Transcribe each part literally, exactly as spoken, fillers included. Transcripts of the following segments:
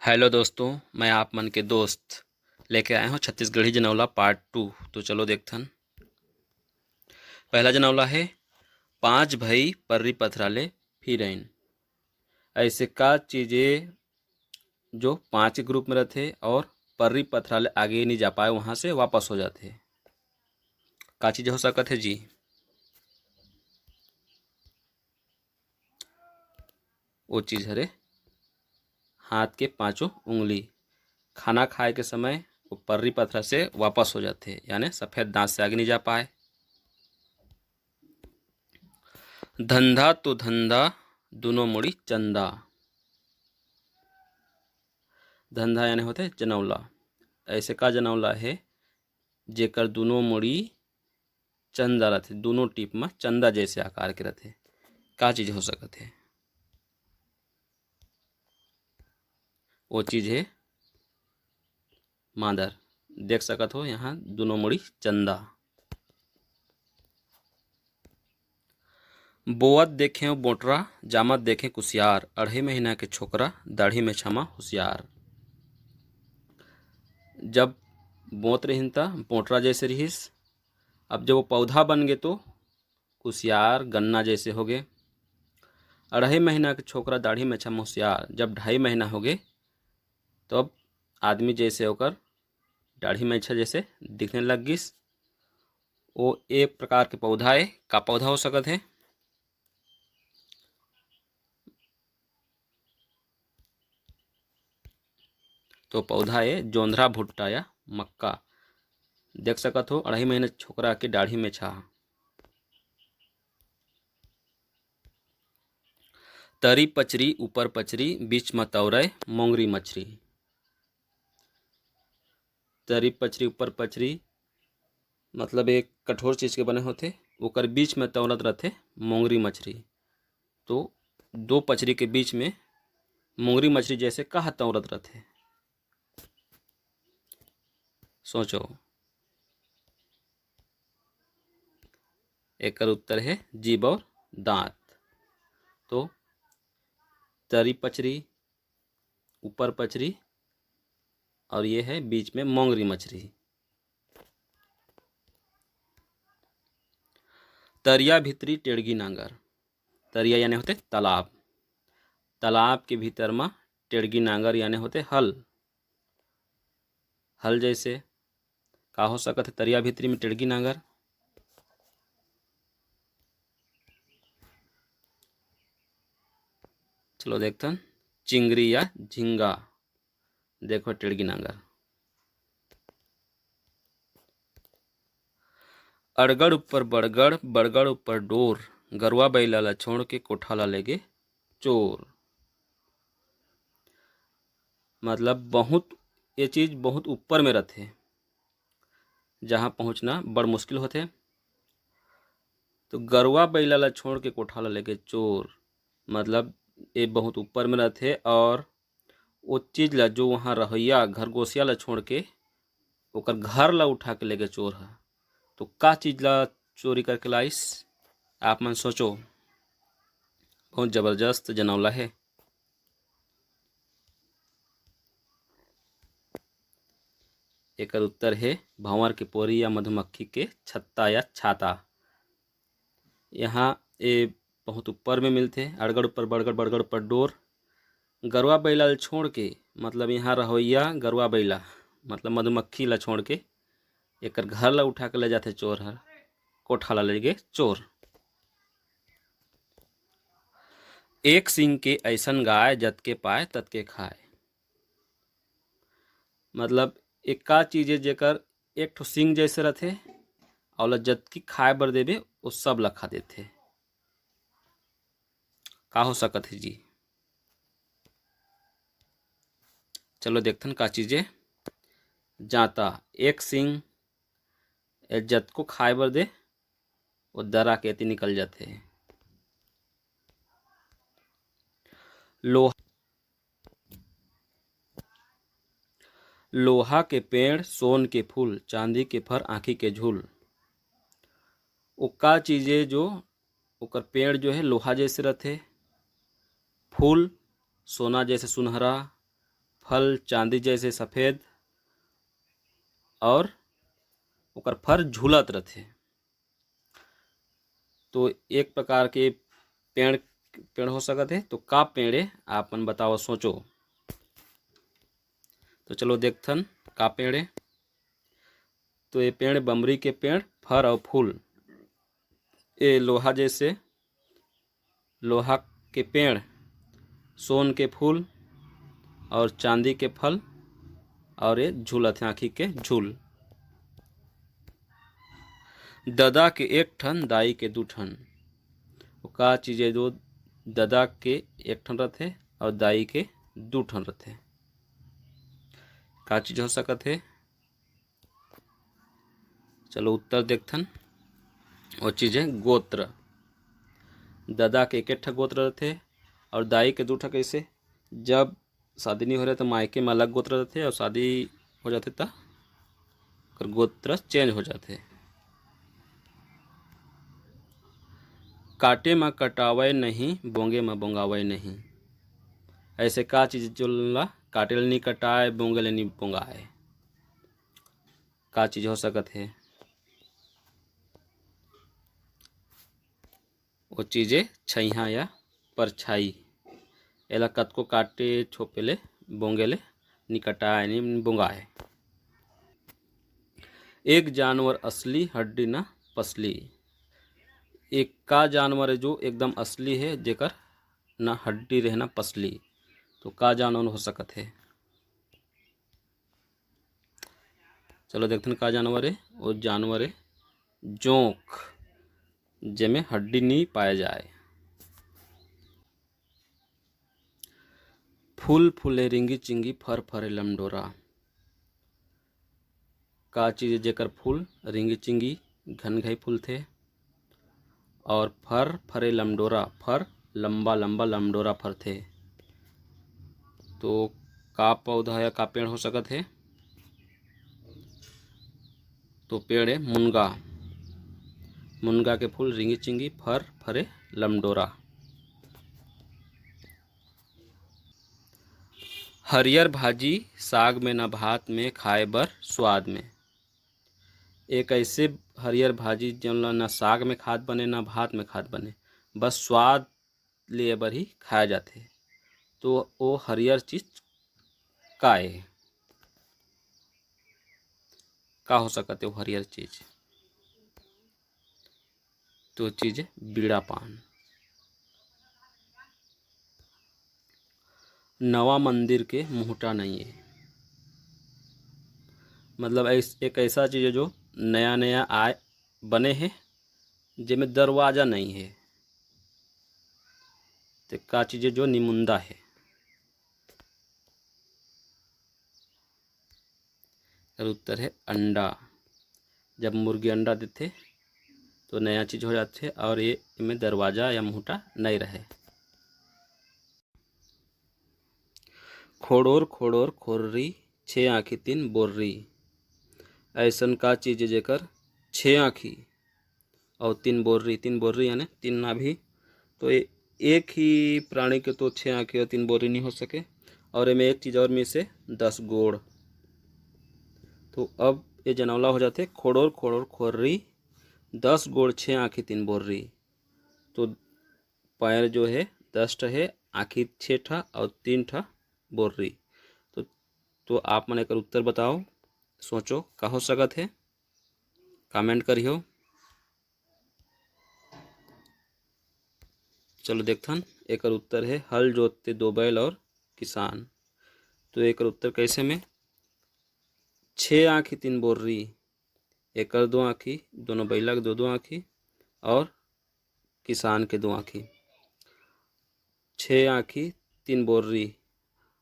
Hello दोस्तों, मैं आप मन के दोस्त लेके आए हूँ छत्तीसगढ़ी जनौला पार्ट टू। तो चलो देखथन। पहला जनौला है, पांच भई पर्री पथरा ले फिरइन। ऐसे का चीज ए जो पांच के ग्रुप में रथे और पर्री पथरा ले आगे नहीं जा पाए, वहाँ से वापस हो जाथे? का चीज हो सकत है जी? वो चीज हरे हाथ के पांचों उंगली। खाना खाए के समय वो पर्री पथरा से वापस हो जाथे, यानी सफेद दांत से आगे नहीं जा पाए। धंधा तो धंधा, दोनों मुड़ी चंदा। धंधा यानी होथे जनौला। ऐसे का जनौला है जेकर दोनों मुड़ी चंदा रथे, दोनों टीप में चंदा जैसे आकार के रथे? का चीज हो सकत है? वो चीज है मांदर। देख सकत हो यहाँ दोनों मुड़ी चंदा। बोवत देखेंव बोटरा, जामत देखें कुसियार, अढ़ाई महीना के छोकरा, दाढ़ी में छमा हुसियार। जब बोत रहिन त बोटरा जैसे रहिस, अब जब वो पौधा बन गे तो कुसियार गन्ना जैसे हो गे। अढ़ाई महीना के छोकरा, दाढ़ी में छमा हुसियार, जब ढाई महीना हो गे तो अब आदमी जैसे ओकर दाढ़ी मेछा जैसे दिखने लग गिस। वो एक प्रकार के पौधा है। का पौधा हो सकत है? तो पौधा है जोंधरा भुट्टा या मक्का। देख सकत हो अढ़ाई महीना छोकरा के दाढ़ी मेछा। तरी पचरी ऊपर पचरी, बीच म तौरय मोंगरी मछरी। तरी पचरी ऊपर पचरी मतलब एक कठोर चीज के बने होथे, ओकर बीच में तौरत रथे मोंगरी मछरी। तो दो पचरी के बीच में मोंगरी मछरी जैसे कहा तौरत रथे? सोचो। एकर उत्तर है जीभ और दांत। तो तरी पचरी, ऊपर पचरी और ये है बीच में मोंगरी मछरी। तरिया भीतरी टेड़गी नांगर। तरिया यानी होथे तालाब। तालाब के भीतर म टेड़गी नांगर यानी होथे हल। हल जैसे का हो सकत हे तरिया भीतरी में टेड़गी नांगर? चलो देखथन, चिंगरी या झिंगा। देखो टेड़गी नांगर। अड़गड़ ऊपर बड़गड़, बड़गड़ ऊपर डोर, गरुआ बइला ला छोड़ के कोठा ला लेगे चोर। मतलब बहुत, ये चीज बहुत ऊपर में रथे, जहाँ पहुँचना बड़ मुश्किल होथे। तो गरुआ बइला ला छोड़ के कोठा ला लेगे चोर, मतलब ये बहुत ऊपर में रथे और वो चीज ला जो वहाँ रहइया घरगोसिया ला छोड़ के ओकर घर ला उठा के लेगे चोर ह। तो का चीज ला चोरी करके लाइस? आप मन सोचो, बहुत जबरदस्त जनौला है। एकर उत्तर हे भंवर के पोरी या मधुमक्खी के छत्ता या छाता। यहाँ ए बहुत ऊपर में मिलथे, अड़गड़ ऊपर बड़गड़, बड़गड़ ऊपर डोर। गरुआ बइला ल छोड़ के, मतलब यहाँ रहवइया गरुआ बइला, मतलब मधुमक्खी ला छोड़ के एकर घर ला उठा के ले जाथे चोर हर, कोठा ला ले गे चोर। एक सींग के ऐसन गाय, जतके पाए ततके खाए। मतलब एक का चीज है जेकर एक ठो सींग जैसे रथे, अउ ओला जतकी खाए बर देबे, वो सब ला खा देथे। का हो सकत हे जी? चलो देखथन का चीज हे। जांता, एक सींग, ए जतको खाए बर दे, वो दरा के एती निकल जाथे। लोहा, लोहा के पेड़, सोन के फूल, चांदी के फर, आँखी के झूल। वो का चीज हे जो ओकर पेड़ जो है लोहा जैसे रथे, फूल सोना जैसे सुनहरा, फल चांदी जैसे सफेद और ओकर फर झूलत रथे। तो एक प्रकार के पेड़, पेड़ हो सकत हे। तो का पेड़ ए, आप मन बताओ, सोचो। तो चलो देखथन का पेड़ ए। तो ये पेड़, बमरी के पेड़, फर और फूल। ये लोहा जैसे, लोहा के पेड़, सोन के फूल और चांदी के फल, और ये झूलत हे आँखी के झूल। ददा के एक ठन, दाई के दू ठन। वो का चीज है जो ददा के एक ठन रथे और दाई के दू ठन रथे? का चीज हो सकत हे? चलो उत्तर देखथन। वो चीज है गोत्र। ददा के एक ठा गोत्र रथे और दाई के दू ठा। कैसे? जब शादी नहीं हो रहे तो मायके में अलग गोत्र रथे और शादी हो जाथे त ओकर गोत्र चेंज हो जाथे। काटे म कटावय नहीं, बोंगे म बोंगावय नहीं। ऐसे का चीज जोन ला काटे ले नहीं कटाए, बोंगे ले नहीं बोंगाए? का चीज हो सकत हे? वो चीज ए छैहा या परछाई। एला कतको काटे छोपे ले, बोंगे ले निकटाए, नि बोंगाए। एक जानवर असली, हड्डी ना पसली। एक का जानवर है जो एकदम असली है, जेकर ना हड्डी रहे ना पसली? तो का जानवर हो सकत हे? चलो देखथन का जानवर है। वो जानवर है जोंक, जेमे हड्डी नहीं पाए जाए। फूल फूले रिंगी चिंगी, फर फरे लमडोरा। का चीज जेकर फूल रिंगी चिंगी, घन घाई फूलथे, और फर फरे लमडोरा, फर लंबा लंबा लमडोरा फरथे? तो का पौधा या का पेड़ हो सकत हे? तो पेड़ है मुनगा। मुनगा के फूल रिंगी चिंगी, फर फरे लमडोरा। हरियर भाजी साग में, ना भात में, खाए बर स्वाद में। एक ऐसे हरियर भाजी, जोन ला ना साग में खात बने, ना भात में खात बने, बस स्वाद लिए बर ही खाया जाथे। तो वो हरियर चीज का ए? का हो सकत हे वो हरियर चीज? तो चीज बीड़ा पान। नवा मंदिर के मुहटा नहीं है, मतलब ऐस-, एक ऐसा चीज है जो नया नया आए बने है, जेमे दरवाजा नहीं है। तो का चीज है जो निमुंदा है? और उत्तर है अंडा। जब मुर्गी अंडा देथे तो नया चीज हो जाथे और ये एमे दरवाजा या मुहटा नहीं रहे। खोड़ोर खोड़ोर खोर्री, छे आँखी तीन बोर्री। ऐसन का चीज है जेकर छे आँखी और तीन बोर्री? तीन बोर्री यानी तीन नाभि। तो ये एक ही प्राणी के तो छः आँखी और तीन बोर्री नहीं हो सके। और एमे एक चीज और मिसे, दस गोड़। तो अब ये जनौला हो जाथे, खोड़ोर खोड़ोर खोर्री, दस गोड़ छः आँखी तीन बोर्री। तो पैर जो है दस ठा है, आँखी छः ठा और तीन ठा बोर्री। तो, तो आप मन एकर उत्तर बताओ, सोचो का हो सकत है, comment करियो। चलो देखथन, एकर उत्तर है हल जोतते दो बैल और किसान। तो एकर उत्तर कैसे में? छः आँखी तीन बोर्री, एकर दो आँखी, दोनों बैला के दो दो आँखी और किसान के दो आँखी। छः आँखी तीन बोर्री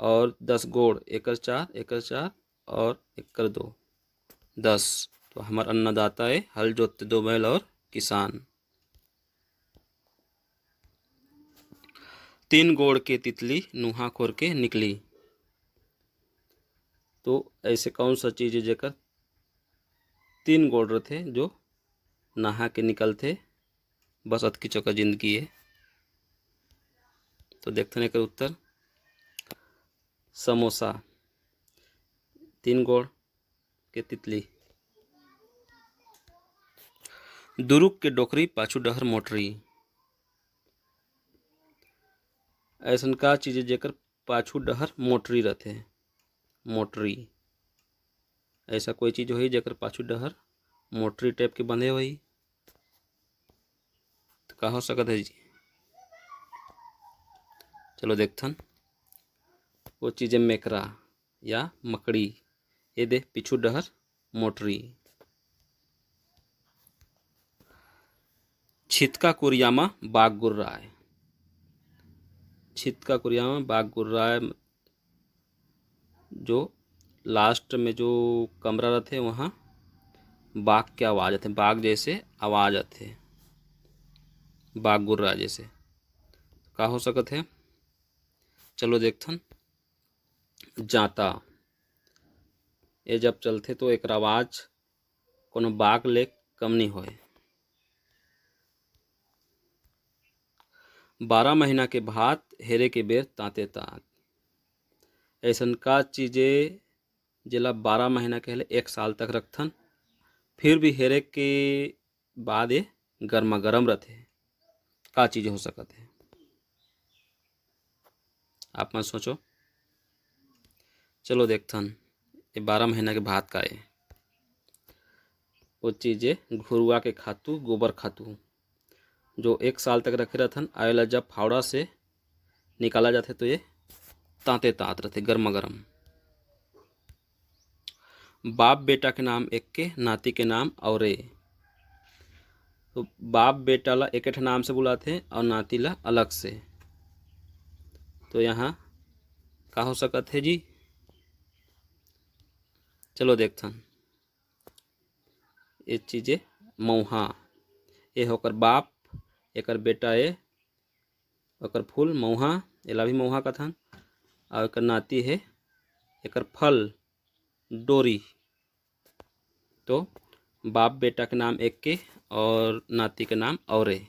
और दस गोड़, एकर चार, एकर चार और एकर दो, दस। तो हमार अन्नदाता है हल जोतते दो बैल और किसान। तीन गोड़ के तितली नुहा खोर के निकली। तो ऐसे कौन सा चीज है जेकर तीन गोड़ रथे जो नहा के निकलथे? बस अतकी चोका जिंदगी है। तो देखथन एकर उत्तर, समोसा। तीन गोड़ के तितली। दू रुख के डोकरी पाछू डहर मोटरी। अइसन का चीज हे जेकर पाछू डहर मोटरी रथे? मोटरी। ऐसा कोई चीज होही जेकर पाछू डहर मोटरी टाइप के बंधे होही? तो का हो सकत हे जी? चलो देखथन। वो चीज हे मेकरा या मकड़ी। ये दे पीछू डहर मोटरी। छितका कुरिया म बाघ गुर्राय। छितका कुरिया म बाघ गुर्राय, जो लास्ट में जो कमरा रथे, वहाँ बाघ के आवाज़ आथे, बाघ जैसे आवाज़ आथे, बाघ गुर्राय जैसे। का हो सकत हे? चलो देखथन। जांता, ये जब चलथे तो एकर आवाज़ कोनो बाघ ले कम नहीं होए। बारह महीना के भात हेरे के बेर तांते तात। ऐसन का चीजे जेला बारह महीना के ले एक साल तक रखथन, फिर भी हेरे के बाद ये गर्मा गर्म रथे? का चीज हो सकत हे? आप मन सोचो। चलो देखथन, ये बारह महीना के भात का ए। वो चीज ए घुरुआ के खातू, गोबर खातू, जो एक साल तक रखे रहथन, आवेला जब फावड़ा से निकाला जाथे तो ये तांते तात रथे, गर्मा गर्म। बाप बेटा के नाम एक के, नाती के नाम औरे। तो बाप बेटा ला एक ठे नाम से बुलाथे और नाती ला अलग से। तो यहाँ का हो सकत हे जी? चलो देखथन। ये चीज ए मऊहा, ये होकर बाप, एकर बेटा ए, ओकर फूल मऊहा, एला भी मऊहा कथन, और एकर नाती हे, एकर फल डोरी। तो बाप बेटा के नाम एक के और नाती के नाम औरे।